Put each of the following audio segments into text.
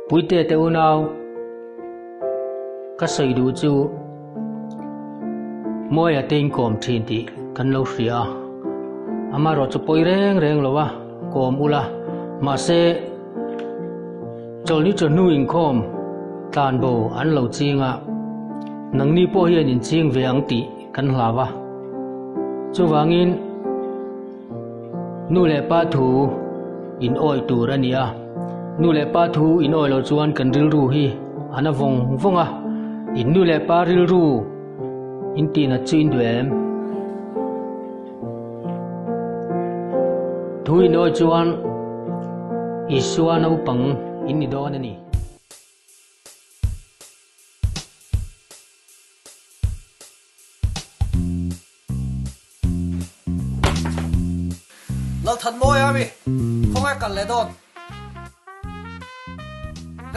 Puite te unau ka sawi duh chu Mawia te inkawm thin tih kan lo hria a, amaherawh chu pawi reng reng lo a kawm ula, mahse chawlhni chawhnu inkhawm tlanbo an lo ching a, nangni pawh hian inching ve ang tih kan hlau a, chuvangin. Nu leh pa thu in awih tur a ni a, nu leh pa thu in awih loh chuan kan rilru hi a na vawng vawng a, in nu leh pa rilru in tihnat chu in duh em? Thu in awih chuan Isua naupang in ni dawn a ni. Lalthanmawi a mi, khawngaih kal leh dawn.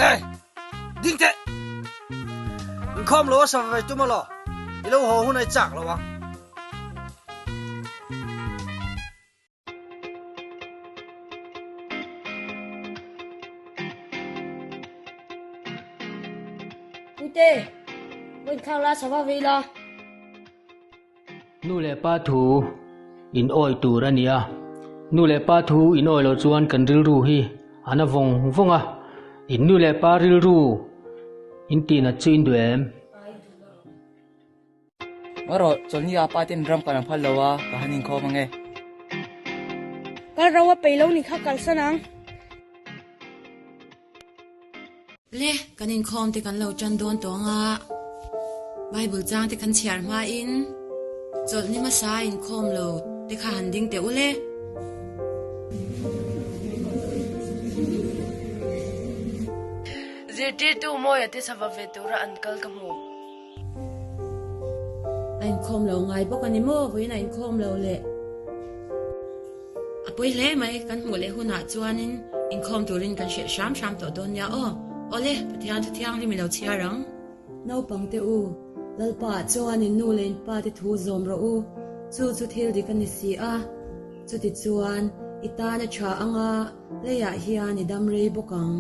Hey! Ding teh! Inkhawm lo a sa ve tum alaw? I lo haw hun a i chak lo ang. Puite, vawiin khang la sava vei la. Nu leh pa thu in awih tur a ni a, nu leh pa thu in awih loh chuan kan rilru hi a na vawng vawng a, in nu leh pa rilru in tihnat chu in duh em? Ngarawh, chawlhni ah pa ten ram kan an phal lo a, ka han inkhawm ange. Kal ro a peih lo ni kha kalsan ang. Le, kan inkhawm te kan lo tan dawn tawh anga, Bible chang te kan chhiar hmain chawlhni hmasa inkhawm lo te kha han ding teh u le. Zirtirtu Mawia te sava ve tura an kal ka hmu. A inkhawm lo ngai bawk a ni maw? Vawiin a inkhawm lo leh a pawi hle mai. Kan hmuh leh hunah chuanin inkhawm turin kan hrilh hram hram tawh dawn nia aw. Awle, Pathian thu thianghlim i lo chhiar ang. Naupang te u, Lalpa ah chuan in nu leh in pa te thu zawm rawh u. Chu chu thil dik a ni si a. Chutichuan, i tan a tha anga leiah hian i dam rei bawk ang.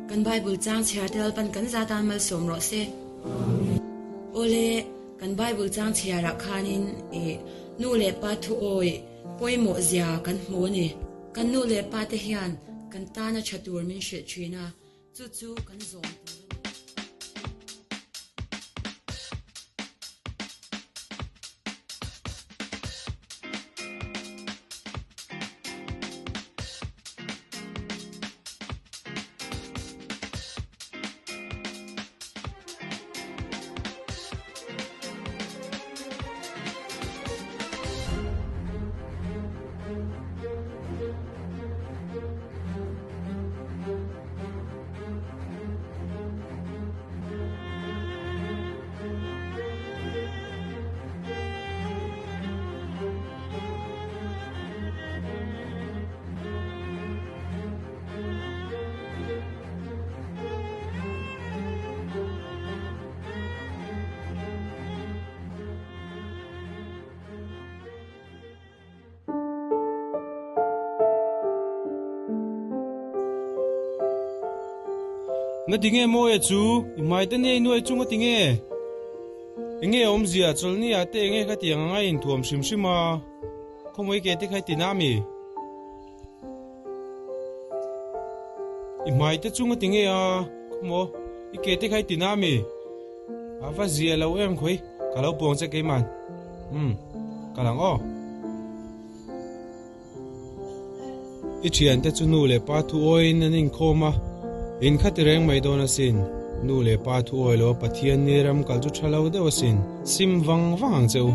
Kan Bible chang chhiar te Lalpan kan za tan malsawm rawh se. Awle, kan Bible chang chhiarah khanin i nu leh pa thu awi pawimawh zia kan hmu a ni. Kan nu leh pa te hian kan tana tha tur min hrilh thin a, chu chu kan zawm tur a ni. Na tinge maw e chu i hmai te nei nuai chung a tinge enge awmzia chawlhni ah te enge kha tiang anga inthuam hrim hrim a khawmawii ke te kha i ti na ami? I hmai te chunga ti nge a, khawmaw i ke te kha i ti na mi? A va zia lo em khawi, ka lo puang che keiman. Umm, ka lang aw. I thiante chu nu leh pa thu awiin an inkhawm a, in kha ti reng mai dawn asin. Nu leh pa thu awi lo a Pathian ni ram kal chu tha lo deuh asin, sim vang vang ang che u.